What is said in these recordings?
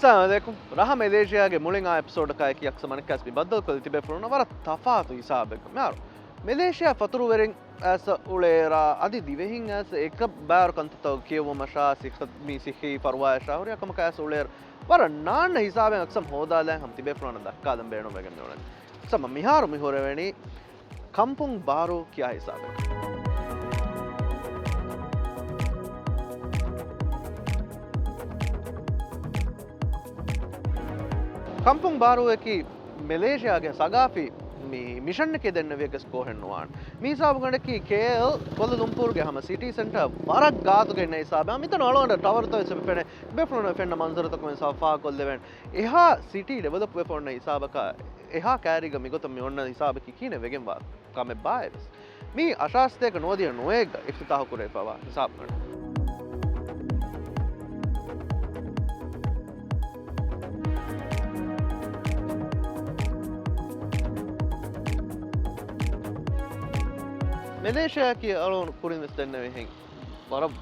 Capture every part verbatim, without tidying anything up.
އައްސަލާމު ޢަލައިކުމް. ރަހަ މެލޭޝިޔާގެ މުޅިން އާ އެޕިސޯޑަކާއެކީ އަކްސަ މަނިކާސް މި ބައްދަލުކޮށްލި ތިބޭފުޅުންނަށް ވަރަށް ތަފާތު ހިސާބެއްގަ. މިހާރު މެލޭޝިޔާ ފަތުރުވެރިން އައިސް އުޅޭއިރާ، އަދި ދިވެހިން އައިސް އެކަ ބާރު ކަންތައްތައް ކިޔެވުމަށާ، ސިއްހަ-، މި ސިއްހީ ފަރުވާއަށާ ހުރިހާ ކަމަކާ އައިސް އުޅޭއިރު، ވަރަށް ނާންނަ ހިސާބެއް އަކްސަމް ހޯދާލާން ހަމަ ތިބޭފުޅުންނަށް ދައްކާލަން ބޭނުންވެގެން މިއުޅެނީ. އަކްސަމް މިހާރު މި ހުރެވެނީ ކަމްޕުން ބާރޫ ކިޔާ ހިސާބެއް. ކަމްޕުން ބާރޫއަކީ މެލޭޝިޔާގެ ސަގާފީ މި މިޝަންއެކޭ ދެންނެވިޔަކަސް ކޯހެއް ނުވާނެ. މި ހިސާބުގަނޑަކީ ކޭއެލް ކުއަލަލުމްޕޫރުގެ ހަމަ ސިޓީ ސެންޓަރ ވަރަށް ގާތުގަ އިންނަ ހިސާބެއް. މިތަނު އަޅުގަނޑަށް ޓަވަރުތައް ވެސް ފެނޭ. ބޭފުޅުންނަށް ފެންނަ މަންޒަރުތަކުން ވެސް ފާހަގަކޮށްލެވޭނެ. އެހާ ސިޓީ ޑިވެލޮޕް ވެފަ އޮންނަ ހިސާބަކާ، އެހާ ކައިރީގަ މިގޮތަށް މި އޮންނަ ހިސާބަކީ ކިހިނެއް ވެގެންވާ ކަމެއްބާއޭ ވެސް. މީ އަށާސްތޭކަ ނުވަދިހަ ނުވައެއްގަ އިފްތިތާހު ކުރެވިފައިވާ ހިސާބުގަނޑެއް. މެލޭޝިޔާއަކީ އަޅުގަނޑު ކުރިން ވެސް ދެންނެވި ހެން ވަރަށް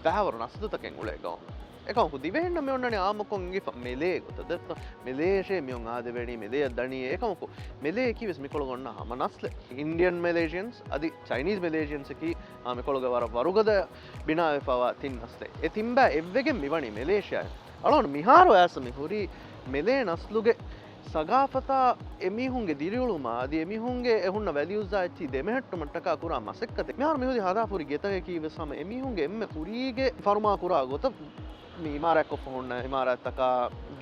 ބައިވަރު ނަސްލުތަކެއް އުޅޭ ގައުމެއް. އެކަމަކު ދިވެހިންނަށް މި އޮންނަނީ އާއްމުކޮށް އިނގިފަ މެލޭ ގޮތަށް. ދެއްތޯ؟ މެލޭޝޭ މިއޮން އާދެވޭނީ، މެލޭއަށް ދަނީ. އެކަމަކު މެލޭ އެކީ ވެސް މިކޮޅުގަ އޮންނަ ހަމަ ނަސްލެއް. އިންޑިއަން މެލޭޝިއަންސް އަދި ޗައިނީޒް މެލޭޝިއަންސް އެކީ އާ މިކޮޅުގަ ވަރަށް ވަރުގަދަ ބިނާވެފައިވާ ތިން ނަސްލެއް. އެ ތިން ބައި އެއްވެގެން މިވަނީ މެލޭޝިޔާއިން. އަޅުގަނޑު މިހާރު އައިސް މި ހުރީ މެލޭ ނަސްލުގެ ސަގާފަތާ އެމީހުންގެ ދިރިއުޅުމާ އަދި އެމީހުންގެ އެ ހުންނަ ވެލިއުޒްއާ އެއްޗިހި ދެމެހެއްޓުމަށްޓަކާ ކުރާ މަސައްކަތެއް. މިހާރު މިހުރި ހަދާފަ ހުރި ގެތަކަކީ ވެސް ހަމަ އެމީހުންގެ އެންމެ ކުރީގެ ފަރުމާ ކުރާ ގޮތަށް މި އިމާރާތްކޮށްފަ ހުންނަ އިމާރާތްތަކާ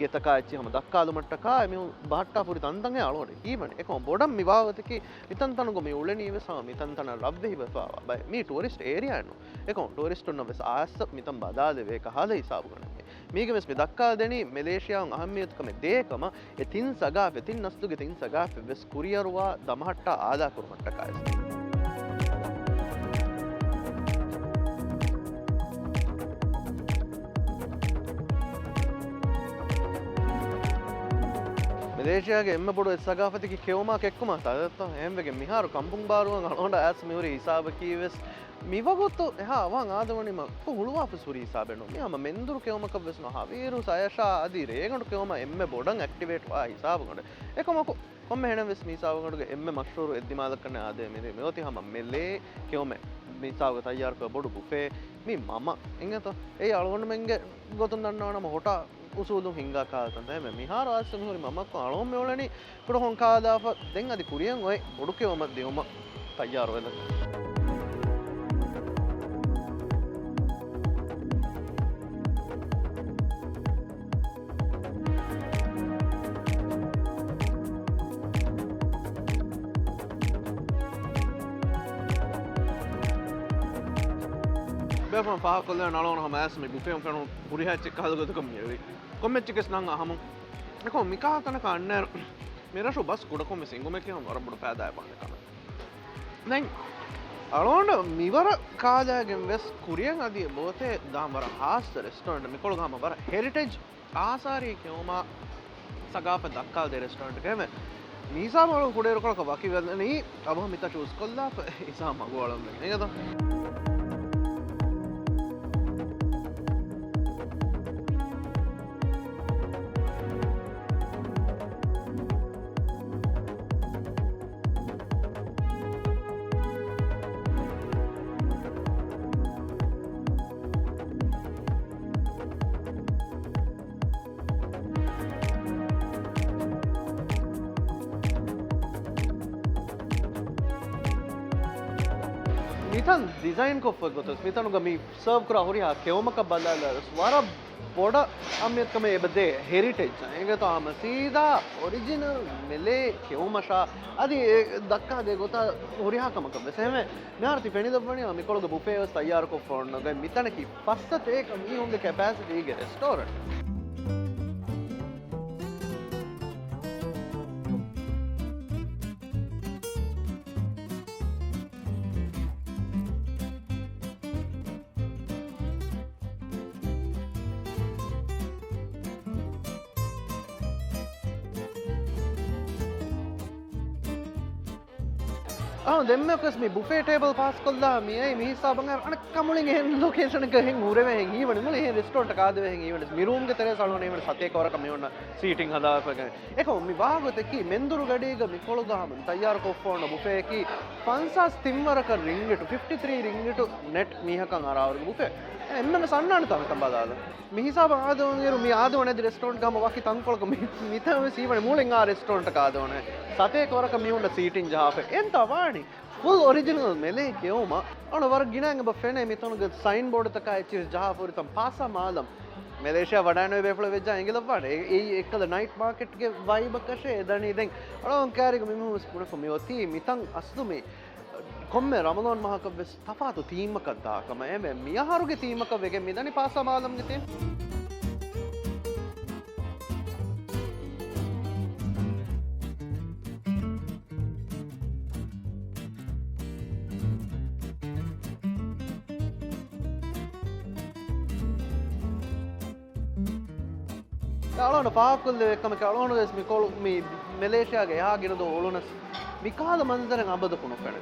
ގެތަކާ އެއްޗިހި ހަމަ ދައްކާލުމަށްޓަކާ އެމީހުން ބަހައްޓާފަ ހުރި ތަންތަން އެ އަޅުގަނޑަށް ހީވަނީ. އެކަމަކު ބޮޑަށް މި ވާގޮތަކީ މިތަންތަނުގަ މި އުޅެނީ ވެސް ހަމަ މިތަންތަނަށް ރަށްވެހި ވެފައިވާ ބައެއް. މީ ޓޫރިސްޓް އޭރިއާއެއް ނޫން. އެކަމަކު ޓޫރިސްޓުންނަށް ވެސް އައިސް މިތަން ބަލާލެވޭ ކަހަލަ ހިސާބުގަނޑެއް. މީގެ ވެސް މި ދައްކާދެނީ މެލޭޝިޔާއަށް އަހައްމިޔަތުކަމެއް ދޭ ކަމަށް، އެ ތިން ސަގާފަތް، ތިން ނަސްލުގެ ތިން ސަގާފަތް ވެސް ކުރިއަރުވާ ދަމަހައްޓާ އާލާކުރުމަށްޓަކާ ވެސް. މެލޭޝިޔާގެ އެންމެ ބޮޑު އެއް ސަގާފަތަކީ ކެއުމާ ކެއްކުމާ ތާ ދެއްތޯ؟ އެހެންވެގެން މިހާރު ކަމްޕުން ބާރޫއަށް އަޅުގަނޑަށް އައިސް މިހުރި ހިސާބަކީ ވެސް މިވަގުތު އެހާ އަވަހަށް އާދެވުނީމަ ހުޅުވާފަސް ހުރި ހިސާބެއް ނޫން. މީ ހަމަ މެންދުރު ކެއުމަކަށް ވެސް ނޫން. ހަވީރު ސަޔަޝާ އަދި ރޭގަނޑު ކެއުމަށް އެންމެ ބޮޑަށް އެކްޓިވޭޓް ވާ ހިސާބުގަނޑެއް. އެކަމަކު ކޮންމެ ހެނެއް ވެސް މި ހިސާބުގަނޑުގެ އެންމެ މަޝްހޫރު އެއްދިމާލަކަށް އާދެވޭ މި މިއޮތީ ހަމަ މެލޭ ކެއުމެއް. މި ހިސާބުގަ ތައްޔާރުކުރާ ބޮޑު ބުފޭ މި މަމަ އިނގޭތޯ. އެއީ އަޅުގަނޑުމެންގެ ގޮތުން ދަންނަވާނަމަ ހޮޓާ އުސޫލުން ހިންގާ ކާލަތަންތައް. އެހެންވެ މިހާރު އައިސް މިހުރި މަމަކު އަޅުގަނޑު މިއުޅެނީ ކުޑަކޮށް ކާލާފަ ދެން އަދި ކުރިއަށް އޮތް ބޮޑު ކެއުމަށް ދިއުމަށް ތައްޔާރުވެލަން. ބޭފުޅުން ފާހަގަކޮށްލެވެން އަޅުގަނޑު ހަމަ އައިސް މި ބުފޭއުން ފެނުނު ހުރިހާ އެއްޗެއް ކަހަލަ ގޮތަކަށް މިއެޅި. ކޮންމެ އެއްޗެއްގެސް ނަން އަހަމުން. އެކަމަކު މިކަހަލަ ތަނަކަށް އަންނައިރު މި ރަށު ބަސް ކުޑަކޮށް ވެސް އެނގުމެކޭ ހަމަ ވަރަށް ބޮޑު ފައިދާއެއް ވާނެ ކަމެއް. ދެން އަޅުގަނޑަށް މިވަރަށް ކާލައިގެން ވެސް ކުރިއަށް އަދި އެބައޮތޭ ދާން ވަރަށް ހާއްސަ ރެސްޓޯރެންޓް. މިކޮޅުގަ ހަމަ ވަރަށް ހެރިޓެޖް އާސާރީ ކެއުމާ ސަގާފަތް ދައްކާދޭ ރެސްޓޯރެންޓެކޭ. މި ހިސާބު އަޅުން ކުޑައިރުކޮޅަކަށް ވަކިވެލަނީ އަވަހަށް މިތާ ޗޫސް ކޮށްލާފަ ހިސާބު މަގު އަޅަން އެނގޭތޯ. މިތަން ޑިޒައިން ކޮށްފަ ގޮތަސް މިތަނުގަ މި ސާވް ކުރާ ހުރިހާ ކެއުމަކަށް ބަލާލާ ވަރަށް ބޮޑަށް އަހައްމިޔަތުކަމެއް އެބަ ދޭ ހެރިޓެޖް. އެނގޭތޯ ހަމަ ސީދާ އޮރިޖިނަލް މެލޭ ކެއުމަށާ އަދި އެ ދައްކާދޭ ގޮތާ ހުރިހާ ކަމަކަށް ވެސް. އެހެންވެ މިހާރު ތި ފެނިލައްވަނީ މިކޮޅުގެ ބުފޭ ވެސް ތައްޔާރުކޮށްފަ އޮންނަ ގޮތް. މިތަނަކީ ފައްސަތޭކަ މީހުންގެ ކެޕޭސިޓީގެ ރެސްޓޯރެންޓް. އާ، ދެންމެ ވެސް މި ބުފޭ ޓޭބަލް ޕާސް ކޮށްލާ މި އައި މި ހިސާބަށް އަނެއްކާ މުޅިން އެހެން ލޮކޭޝަނަކަށް ހެން ހުރެވޭ ހެން ހީވަނީ، މުޅި އެހެން ރެސްޓޯރެންޓަކަށް އާދެވޭ ހެން ހީވަނީ، މި ރޫމްގެ ތެރޭ ސަޅުން ހީވަނީ ސަތޭކަ ވަރަކަށް މި އޮންނަ ސީޓިން ހަދާފަ. އެކަމު މި ވާގޮތަކީ މެންދުރު ގަޑީގަ މިކޮޅުގަ ހަމަ ތައްޔާރު ކޮށްފަ އޮންނަ ބުފޭއަކީ ފަންސާސް ތިން ވަރަކަށް ރިންގިޓު، ފިފްޓީ ތްރީ ރިންގިޓު ނެޓް މީހަކަށް އަރާވަރުގެ ބުފޭ. އެންމެން ވެސް އަންނާނެތާ މިތަން ބަލާލަން. މި ހިސާބަށް އާދެވަން އިރު، މި އާދެވަން އެދި ރެސްޓޯރެންޓްގަ ހަމަ ވަކި ތަންކޮޅަކަށް މި، މިތަން ވެސް ހީވަނީ މުޅިން އާ ރެސްޓޯރެންޓަކަށް އާދެވަން. ސަތޭކަ ވަރަކަށް މި ހުންނަ ސީޓިން ޖަހާފަ. އެންތާ ވާނީ؟ ފުލް އޮރިޖިނަލް މެލޭ ކެއުމަށް. އަޅު ވަރަށް ގިނައިން އެބަ ފެނޭ މިތަނުގެ ސައިން ބޯޑުތަކާ އެއްޗިހި ޖަހާފަ ހުރިތަން ޕާސާ މާލަމް. މެލޭޝިޔާ ވަޑައިނުވޭ ބޭފުޅެއް ވެއްޖާ އެނގިލައްވާނެ. އެ، އެއީ އެއްކަލަ ނައިޓް މާކެޓްގެ ވައިބަކަށޭ ދަނީ ދެން. އަޅުގަނޑު ކައިރީގަ މި މީހުން ވެސް ބުނެފަ މި އޮތީ މިތަން އަސްލު މި ކޮންމެ ރަމަޟާން މަހަކަށް ވެސް ތަފާތު ތީމަކަށް ދާ ކަމަށް. އެހެންވެ، މިއަހަރުގެ ތީމަކަށް ވެގެން މިދަނީ ޕާސާ މާލަމްގެ ތީމް. އަޅުގަނޑު ފާހަގަކޮށްލެވޭ ކަމަކީ، އަޅުގަނޑު ވެސް މިކޮޅު މި މެލޭޝިޔާގެ އެހާ ގިނަ ދުވަހު އުޅުނަސް މިކަހަލަ މަންޒަރެއް އަބަދަކު ނުފެނެ.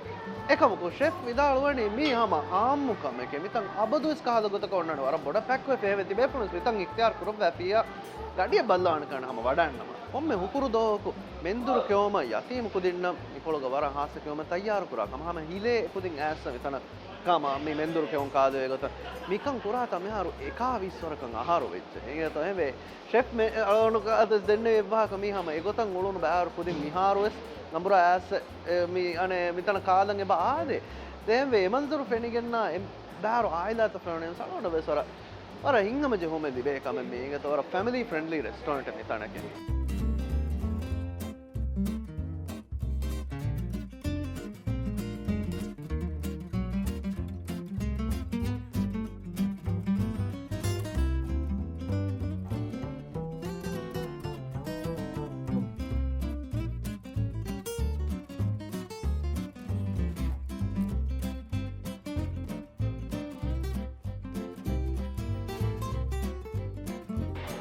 އެކަމަކު ޝެފް ވިދާޅުވަނީ މީ ހަމަ އާއްމު ކަމެކޭ. މިތަން އަބަދުވެސް ކަހަލަ ގޮތަކަށް އޮންނާނެ ވަރަށް ބޮޑަށް ޕެކްވެފަ. އެހެންވެ ތިބޭފުޅުން ވެސް މިތަން އިޚްތިޔާރު ކުރައްވާފިއްޔާ ގަޑިއަށް ބައްލަވާނެ ކަން ހަމަ ވަޑައިގަންނަމަ. ކޮންމެ ހުކުރު ދުވަހަކު މެންދުރު ކެއުމަށް ޔަތީމު ކުދިންނަށް މިކޮޅުގަ ވަރަށް ހާއްސަ ކެއުމެއް ތައްޔާރު ކުރާ ކަމަށް ހަމަ ހިލޭ ކުދިން އައިސް މިތަނަށް ކަމަށް މި މެންދުރު ކެއުން ކާދެވޭ ގޮތަށް. މިކަން ކުރާތާ މިހާރު އެކާވީސް ވަރަކަށް އަހަރު ވެއްޖެ. އެނގޭތޯ އެހެންވެ ޝެފް މެ-، އަޅުގަނޑު އަދަސް ދެންނެވި އެއްވާހަކަ މީ ހަމަ އެގޮތަށް އުޅުނު ބައިވަރު ކުދިން މިހާރު ވެސް ނަނބުރާ އައިސް، އެ، މި އަނެއް މިތަނަށް ކާލަން އެބަ އާދޭ. ދެން އެ މަންޒަރު ފެނިގެންނާ އެ ބައިވަރު އާއިލާތައް ފެނުނީ ވެސް އަޅުގަނޑަށް ވެސް ވަރަށް، ވަރަށް ހިތްހަމަޖެހުމެއް ލިބޭ ކަމެއް މީ. އިނގޭތޯ ވަރަށް ފެމިލީ ފްރެންޑްލީ ރެސްޓޯރެންޓެއް މިތަނަކީ.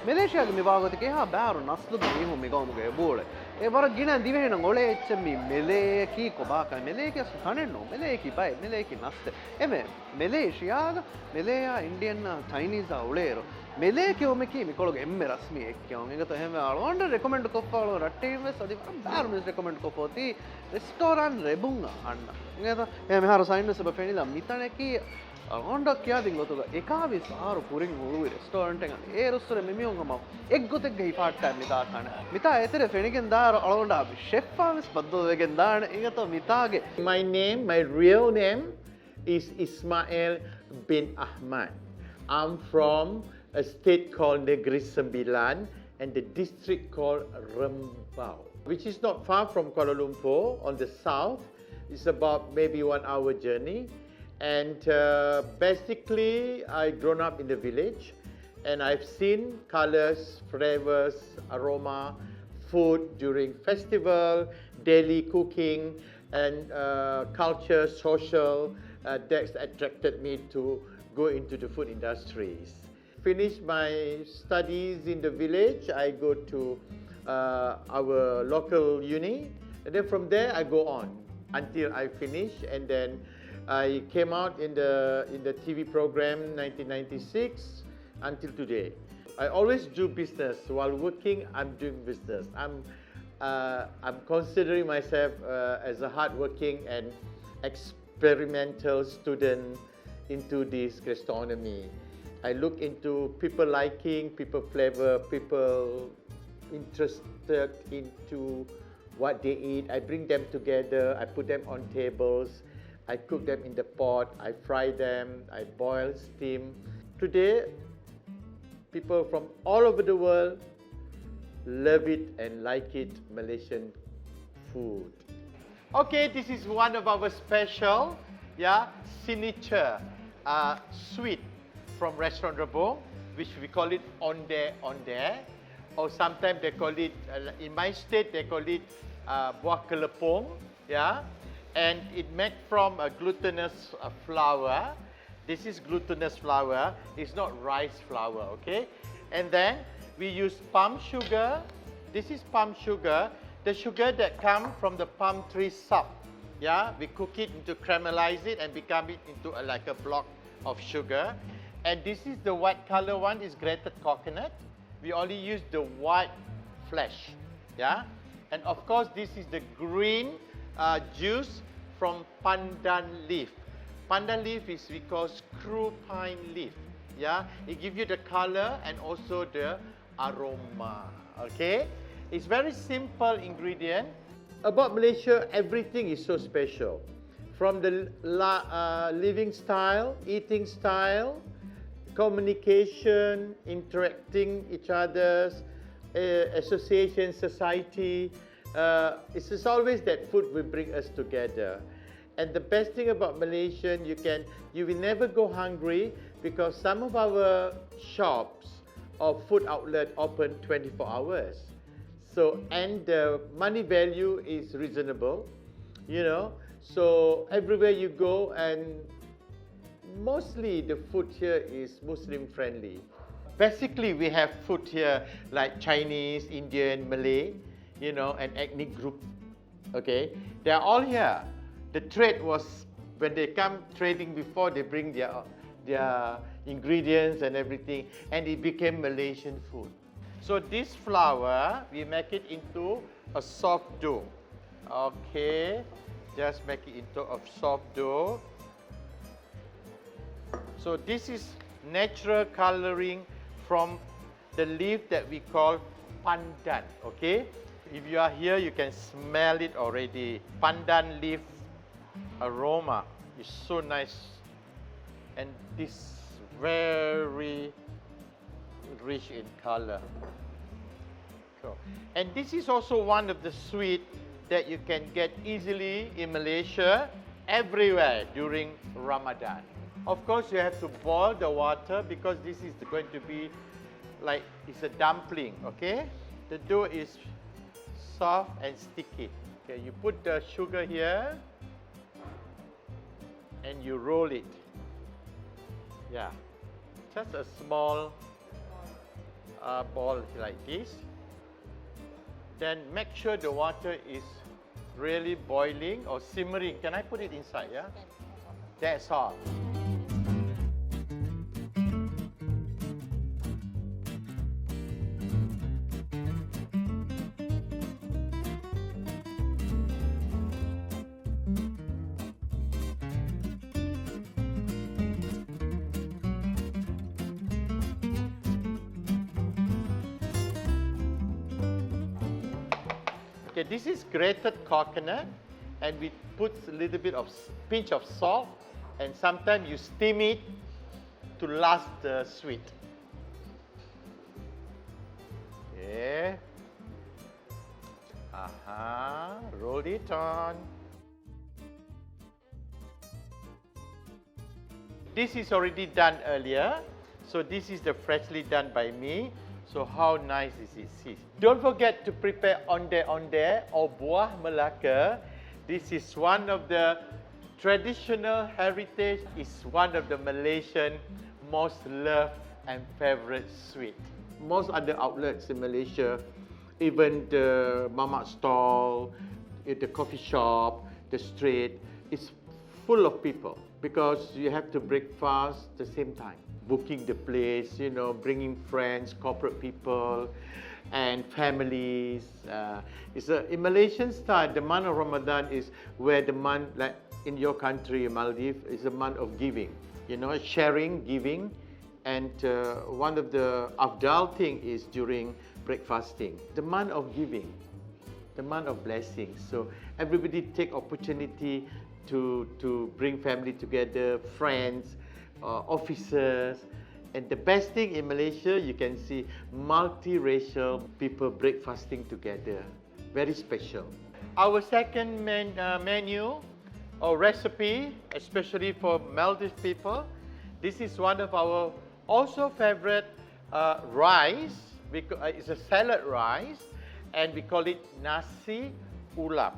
މެލޭޝިޔާގެ މި ވާގޮތަކީ އެހާ ބާރު ނަސްލުގެ މީހުން މިގައުމުގަ އެބައުޅޭ. އެ ވަރަށް ގިނަ ދިވެހިންނަށް އޮޅޭ އެއްޗެއް މި މެލޭއަކީ ކޮބާކަން. މެލޭއަކީ އަސްލު ތަނެއް ނޫން. މެލޭއަކީ ބައެއް. މެލޭއަކީ ނަސްތެއް. އެމެ މެލޭޝިޔާގަ މެލޭއާ އިންޑިއަންއާ ޗައިނީޒާ އުޅޭއިރު، މެލޭ ކެއުމަކީ މިކޮޅުގެ އެންމެ ރަސްމީ އެއްކެއުން. އެނގޭތޯ އެހެންވެ އަޅުގަނޑަށް ރެކޮމެންޑް ކޮށްފަ އަޅުގަނޑު ރައްޓެހިން ވެސް އަދި ވަރަށް ބާރު މީސް ރެކޮމެންޑް ކޮށްފަ އޮތީ ރެސްޓޯރާން ރެބުން އަންނަ. އެނގޭތޯ އެ މިހާރު ސައިން ވެސް އެބަ ފެނިލާ މިތަނަކީ އަޅުގަނޑަށް ކިޔާދިން ގޮތުގަ އެކާވީސް އަހަރު ކުރިން ހުޅުވި ރެސްޓޯރެންޓެއް އަންނަ. އޭރުއްސުރެ މިމީހުން ހަމަ އެއްގޮތެއްގަ ހިފާއްޓާ މިދާ ތަނެއް. މިތާ އެތެރެ ފެނިގެން ދާއިރު އަޅުގަނޑާ ޝެފްއާ ވެސް ބައްދަލުވެގެން ދާނެ. އިނގޭތޯ މިތާގެ. My name, my real name is Ismail bin Ahmad. I'm from a state called Negeri Sembilan and the district called Rembau, which is not far from Kuala Lumpur on the south. It's about maybe one hour journey. And uh, basically, I grown up in the village, and I've seen colors, flavors, aroma, food during festival, daily cooking, and uh, culture, social, uh, that's attracted me to go into the food industries. Finish my studies in the village, I go to uh, our local uni, and then from there I go on until I finish, and then I came out in the in the T V program nineteen ninety-six until today. I always do business. While working, I'm doing business. I'm uh, I'm considering myself uh, as a hardworking and experimental student into this gastronomy. I look into people liking, people flavor, people interested into what they eat. I bring them together, I put them on tables, I cook them in the pot, I fry them, I boil, steam. Today, people from all over the world love it and like it, Malaysian food. Okay, this is one of our special, yeah, signature uh, sweet from Restaurant Rebung, which we call it Ondeh Ondeh, or sometimes they call it, uh, in my state, they call it uh, buah kelepung, yeah, and it made from a glutinous uh, flour. This is glutinous flour, it's not rice flour, okay? And then we use palm sugar. This is palm sugar, the sugar that comes from the palm tree sap. Yeah, we cook it into, caramelize it and become it into a, like a block of sugar. And this is the white color one, is grated coconut. We only use the white flesh. Yeah. And of course, this is the green uh, juice from pandan leaf. Pandan leaf is we call screw pine leaf. Yeah, it gives you the color and also the aroma. Okay, it's very simple ingredient. About Malaysia, everything is so special. From the la- uh, living style, eating style, communication, interacting each others, uh, association, society. Uh, it's, it's always that food will bring us together. And the best thing about Malaysian, you can, you will never go hungry because some of our shops or food outlet open twenty-four hours. So, and the money value is reasonable, you know. So everywhere you go, and mostly the food here is Muslim friendly. Basically, we have food here like Chinese, Indian, Malay, you know, and ethnic group. Okay, they are all here. The trade was, when they come trading before, they bring their their ingredients and everything, and it became Malaysian food. So this flour, we make it into a soft dough. Okay, just make it into a soft dough. So this is natural coloring from the leaf that we call pandan, okay? If you are here, you can smell it already. Pandan leaf aroma is so nice. And this very rich in color. So, and this is also one of the sweet that you can get easily in Malaysia, everywhere during Ramadan. Of course, you have to boil the water because this is going to be like it's a dumpling, okay? The dough is soft and sticky. Okay, you put the sugar here and you roll it. Yeah, just a small uh, ball like this. Then make sure the water is really boiling or simmering. Can I put it inside? Yeah. That's all. Okay, this is grated coconut, and we put a little bit of s- pinch of salt, and sometimes you steam it to last the sweet. Okay. Aha, roll it on. This is already done earlier. So this is the freshly done by me. So how nice is it? See. Don't forget to prepare onde-onde or buah Melaka. This is one of the traditional heritage, is one of the Malaysian most loved and favorite sweet. Most other outlets in Malaysia, even the mamak stall, eh, the coffee shop, the street, is full of people because you have to breakfast the same time. Booking the place, you know, bringing friends, corporate people, and families. Uh, it's a, in Malaysian style, the month of Ramadan is where the month, like in your country, Maldives, is a month of giving. You know, sharing, giving, and uh, one of the afdal thing is during breakfasting, the month of giving, the month of blessings. So everybody take opportunity to to bring family together, friends, uh, officers, and the best thing in Malaysia, you can see multiracial people breakfasting together. Very special. Our second men, uh, menu or recipe, especially for Maldives people, this is one of our also favorite uh, rice. We, uh, it's a salad rice, and we call it nasi ulam.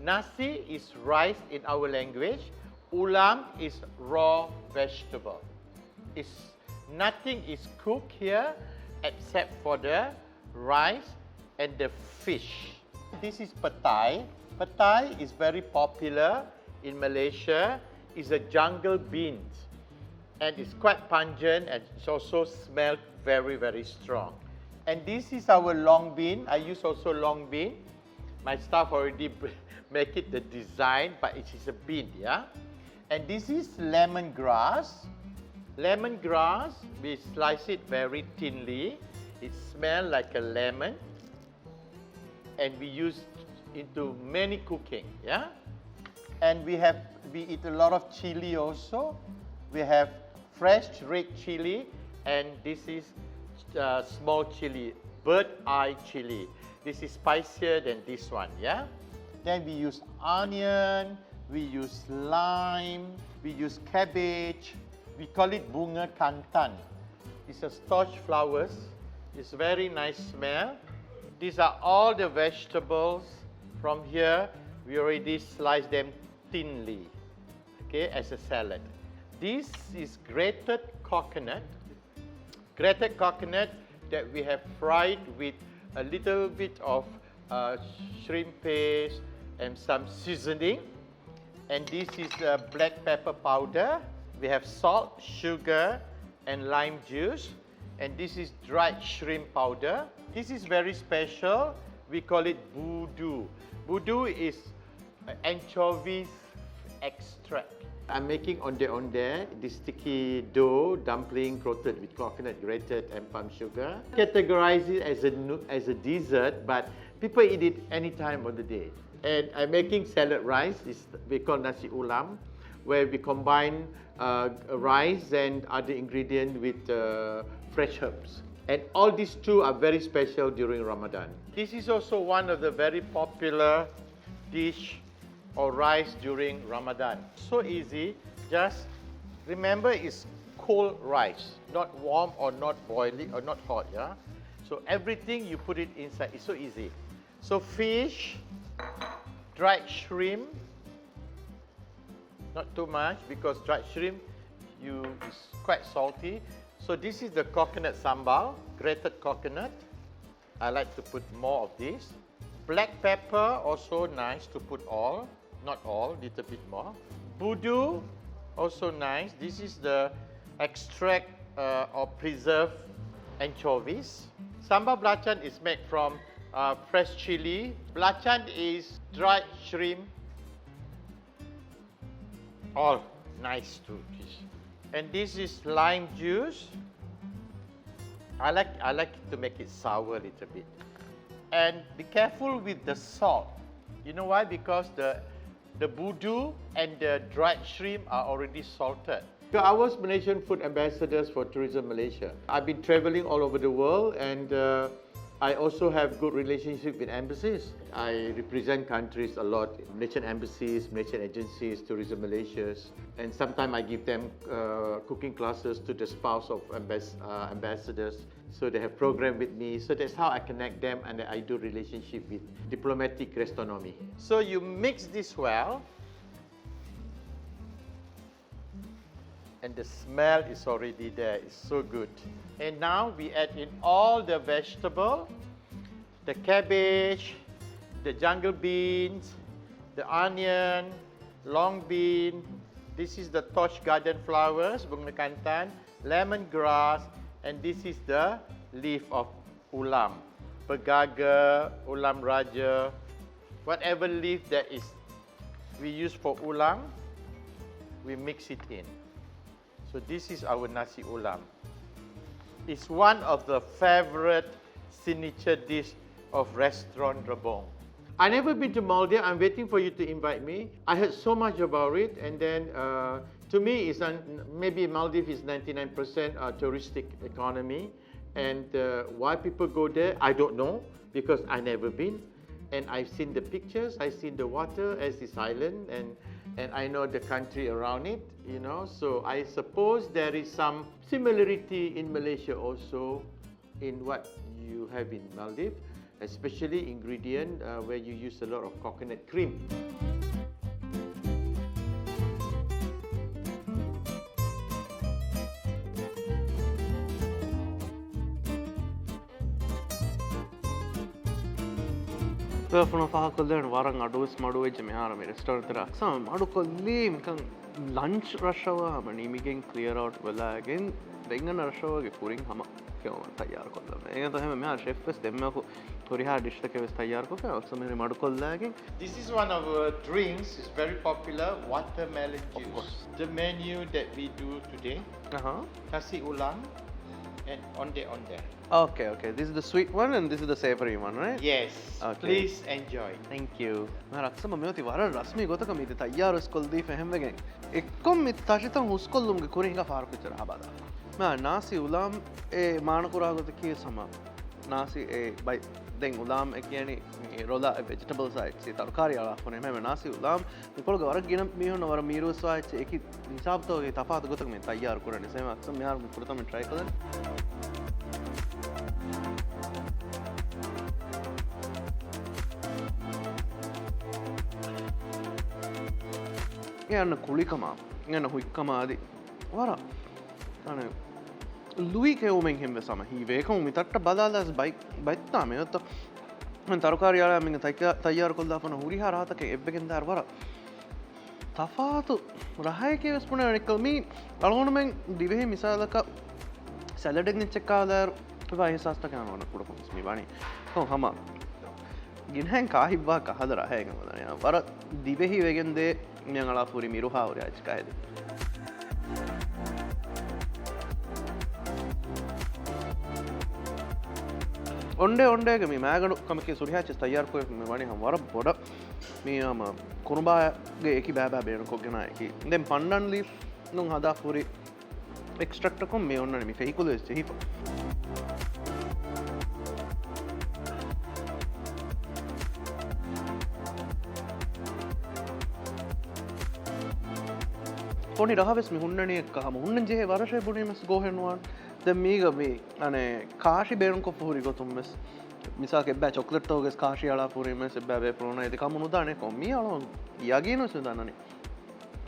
Nasi is rice in our language. Ulam is raw vegetable. It's nothing is cooked here except for the rice and the fish. This is petai. Petai is very popular in Malaysia. It's a jungle beans, and it's quite pungent, and it's also smelled very, very strong. And this is our long bean. I use also long bean. My staff already make it the design, but it is a bean, yeah? And this is lemongrass. Lemongrass, we slice it very thinly. It smells like a lemon. And we use into many cooking, yeah? And we have, we eat a lot of chili also. We have fresh red chili, and this is uh, small chili, bird eye chili. This is spicier than this one, yeah? Then we use onion, we use lime, we use cabbage. We call it bunga kantan. It's a starch flowers. It's very nice smell. These are all the vegetables from here. We already slice them thinly, okay, as a salad. This is grated coconut. Grated coconut that we have fried with a little bit of uh, shrimp paste and some seasoning. And this is uh, black pepper powder. We have salt, sugar, and lime juice. And this is dried shrimp powder. This is very special. We call it budu. Budu is uh, anchovies extract. I'm making onde-onde, this sticky dough dumpling coated with coconut grated and palm sugar. Categorize it as a nu- as a dessert, but people eat it any time of the day. And I'm making salad rice. It's, we call nasi ulam, where we combine uh, rice and other ingredient with uh, fresh herbs. And all these two are very special during Ramadan. This is also one of the very popular dish or rice during Ramadan. So easy. Just remember, it's cold rice, not warm or not boiling or not hot, yeah? So everything you put it inside. It's so easy. So fish, dried shrimp, not too much because dried shrimp you is quite salty. So this is the coconut sambal, grated coconut. I like to put more of this. Black pepper, also nice to put all, not all, little bit more. Budu, also nice. This is the extract uh, or preserved anchovies. Sambal belacan is made from uh, fresh chili. Belacan is dried shrimp. All nice too. And this is lime juice. I like I like to make it sour a little bit. And be careful with the salt. You know why? Because the the budu and the dried shrimp are already salted. So I was Malaysian food ambassadors for Tourism Malaysia. I've been traveling all over the world, and uh, I also have good relationship with embassies. I represent countries a lot, Malaysian embassies, Malaysian agencies, Tourism Malaysias, and sometimes I give them uh, cooking classes to the spouse of ambas- uh, ambassadors. So they have program with me. So that's how I connect them, and I do relationship with diplomatic gastronomy. So you mix this well. And the smell is already there. It's so good. And now we add in all the vegetable, the cabbage, the jungle beans, the onion, long bean. This is the torch garden flowers, bunga kantan, lemongrass, and this is the leaf of ulam. Pegaga, ulam raja, whatever leaf that is we use for ulam, we mix it in. So this is our nasi ulam. It's one of the favorite signature dish of restaurant Rebong. I never been to Maldives. I'm waiting for you to invite me. I heard so much about it, and then uh, to me, it's an, maybe Maldives is ninety-nine percent uh, touristic economy, and uh, why people go there, I don't know because I never been. And I've seen the pictures, I've seen the water as this island, and and I know the country around it, you know. So I suppose there is some similarity in Malaysia also in what you have in Maldives, especially ingredient uh, where you use a lot of coconut cream. ބޭފުޅުން ފާހަގަކޮށްލޭނެ ވަރަށް އަޑުވެސް މަޑުވެއްޖެ މިހާރު މި ރެސްޓޯރެންޓް ތެރޭ. އަކްސަމް މަޑުކޮށްލީ ނިކަން ލަންޗް ރަޝް އަވާ ހަމަ ނިމިގެން ކްލިއަރ އައުޓް ވެލާގެން ދެން އަންނަ ރަޝް އަވާގެ ކުރިން ހަމަ ކެއުމަށް ތައްޔާރުކޮށްލަން. އޭގެ ތަހެމެ މިހާރު ޝެފް ވެސް ދެންމެ ހުރިހާ ޑިޝްތަކެއް ވެސް ތައްޔާރުކޮށްފަ އަކްސަމް މިހާރު މަޑުކޮށްލާގެން. This is one of our drinks, it's very popular, watermelon juice. The menu that we do today, އަހަ. Nasi ulam and ondeh-ondeh. Okay, okay. This is the sweet one and this is the savory one, right? Yes. Okay. Please enjoy. Thank you. މިހާރު އަކްސަމް މިއޮތީ ވަރަށް ރަސްމީ ގޮތަކަށް މި ތައްޔާރު ވެސް ކޮށްދީފަ އެހެންވެގެން. އެއްކޮށް މި ތަށިތައް ހުސްކޮށްލުމުގެ ކުރިން ހިނގާ ފަހަރަކު އެއްޗެއް ރަހާ ބާދާ. މިހާރު ނާސި އުލާމް އެ މާނަކުރާ ގޮތަކީ ހަމަ ނާސި އެ ބައި-، ދެން އުލާމް އެ ކިޔަނީ މި ރޮލާ އެ ވެޖިޓަބަލްސް އާ އެއްޗިހި ތަރުކާރީ އަޅާ ފުނޭ. މި ނާސި އުލާމް މިކޮޅުގަ ވަރަށް ގިނަ މީހުންނަށް ވަރަށް މީރުވެސްވާ އެއްޗެއް އެކި ހިސާބުތަކުގެ ތަފާތު ގޮތަކަށް މި ތައްޔާރު ކުރަނީ. ސޭމް އަކްސަމް މިހާރު މި ފުރަތަމަ ޓްރައި ކޮށްލަން. އެ އަންނަ ކުޅިކަމާ، އެ އަންނަ ހުތްކަމާ އަދި ވަރަށް އަނެއް ލުއި ކެއުމެއްހެން ވެސް ހަމަ ހީވޭ. އެކަމު މި ތައްޓަށް ބަލާލާސް ބައި-، ބައްތާ މި އޮތަ ތަރުކާރީ އަޅާ މި ތައްޔާ-، ތައްޔާރު ކޮށްލާފަނަ ހުރިހާ ރަހަތަކެއް އެއްވެގެން ދާއިރު ވަރަށް ތަފާތު ރަހައެކޭ ވެސް ބުނެވެނި. މީ އަޅުގަނޑުމެން ދިވެހި މިސާލަކަށް ސެލަޑެއް އެއްޗެއް ކާލާއިރު އެބަ އިހްސާސްތަކެއް އަޅުގަނޑަށް ކުޑަކޮށް ވެސް މި ވަނީ. ކޮން ހަމަ ގިނައިން ކާހިއްވާ ކަހަލަ ރަހައެއް ވަރަށް ދިވެހި ވެގެންދޭ މިއަނގަޅާ ފުރި މިރުހާ ހުރި އައިސް ކަހެދި. އޮންޑޭ އޮންޑޭގެ މި މާގަނޑު ކަމަކީ ސުރިހާ އެއްޗެއް ތައްޔާރުކޮށް މި ވަނީ ހަމަ ވަރަށް ބޮޑަށް މި ހަމަ ކުނުބާގެ އެކި ބައިބައި ބޭނުންކޮށްގެނާ އެކީ. ދެން ޕަންޑަން ލީފް ނުން ހަދާ ފުރި އެކްސްޓްރެކްޓަކުން މި އޮންނަނީ މި ފެހިކުލަ އެއްޗެހިފަ. ފޮނި ރަހަވެސް މި ހުންނަނީ އެއްކަ ހަމަ ހުންނަން ޖެހޭ ވަރަށޭ ބުނީމެސް ގޯހެއް ނުވާން. ދެން މީގަ މި އަނެއް ކާށި ބޭނުންކޮށްފަ ހުރި ގޮތުން ވެސް މިސާލަކަށް އެއްބައި ޗޮކްލެޓްތަކުގެ ކާށި އަޅާ ފުރީމެސް އެއްބައި ބޭފުޅުންނަށް އެދި ކަމު ނުދާނެ ކޮން މީ އަޅު ޔަގީނު ވެސް ނުދާނަނީ.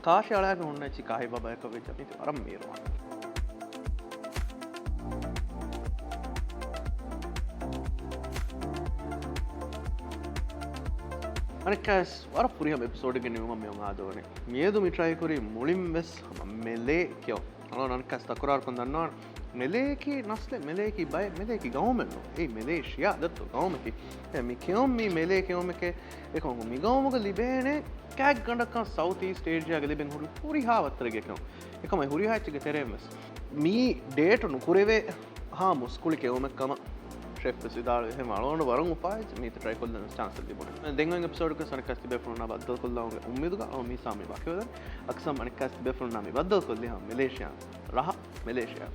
ކާށި އަޅާގެ ހުންނަ އެއްޗި ކާހި ބަބަޔަކަށް ވެއްޖެ މީތި ވަރަށް މީރުވާނެ. އަނެއްކާވެސް ވަރަށް ފުރިހަމަ އެޕިސޯޑެއްގެ ނިމުމަށް މި އޮން އާދެވުނީ. މިއަދު މި ޓްރައި ކުރީ މުޅިން ވެސް ހަމަ މެލޭ ކެއުން. އަޅުގަނޑު އަނެއްކާވެސް ތަކުރާރުކޮށް ދަންނަވާނެ. މެލޭއަކީ ނަސްލެއް، މެލޭއަކީ ބައެއް، މެލޭއަކީ ގައުމެއް ނޫން. އެއީ މެލޭޝިޔާ ދައްތޯ ގައުމަކީ. އެ މި ކެއުން މީ މެލޭ ކެއުމެކޭ. އެކަމަކު މި ގައުމުގަ ލިބޭނެ ކާގަނޑަކަށް ސައުތް އީސްޓް އޭޝިޔާގަ ލިބެން ހުރި ހުރިހާ ވައްތަރެއްގެ ކެއުން. އެކަމަކު ހުރިހާ އެއްޗެއްގެ ތެރެއިން ވެސް މީ ޑޭޓު ނުކުރެވޭ ހާ މުސްކުޅި ކެއުމެއް ކަމަށް ޝެފް ވެސް ވިދާޅުވި. އެހެން އަޅުގަނޑު ވަރަށް އުފާވެއްޖެ މީތި ޓްރައި ކޮށްލަން ޗާންސް ލިބުނީ. ދެން އޮތް އެޕިސޯޑަކަށް އަނެއްކާވެސް ތިބޭފުޅުންނާ ބައްދަލުކޮށްލާ އުއްމީދުގަ އަޅު މީސާ މި ވަކިވެލަން. އަކްސަމް އަނެއްކާވެސް ތިބޭފުޅުންނާ މި ބައްދަލުކޮށްލީ ހަމަ މެލޭޝިޔާ. ރަހަ މެލޭޝިޔާ.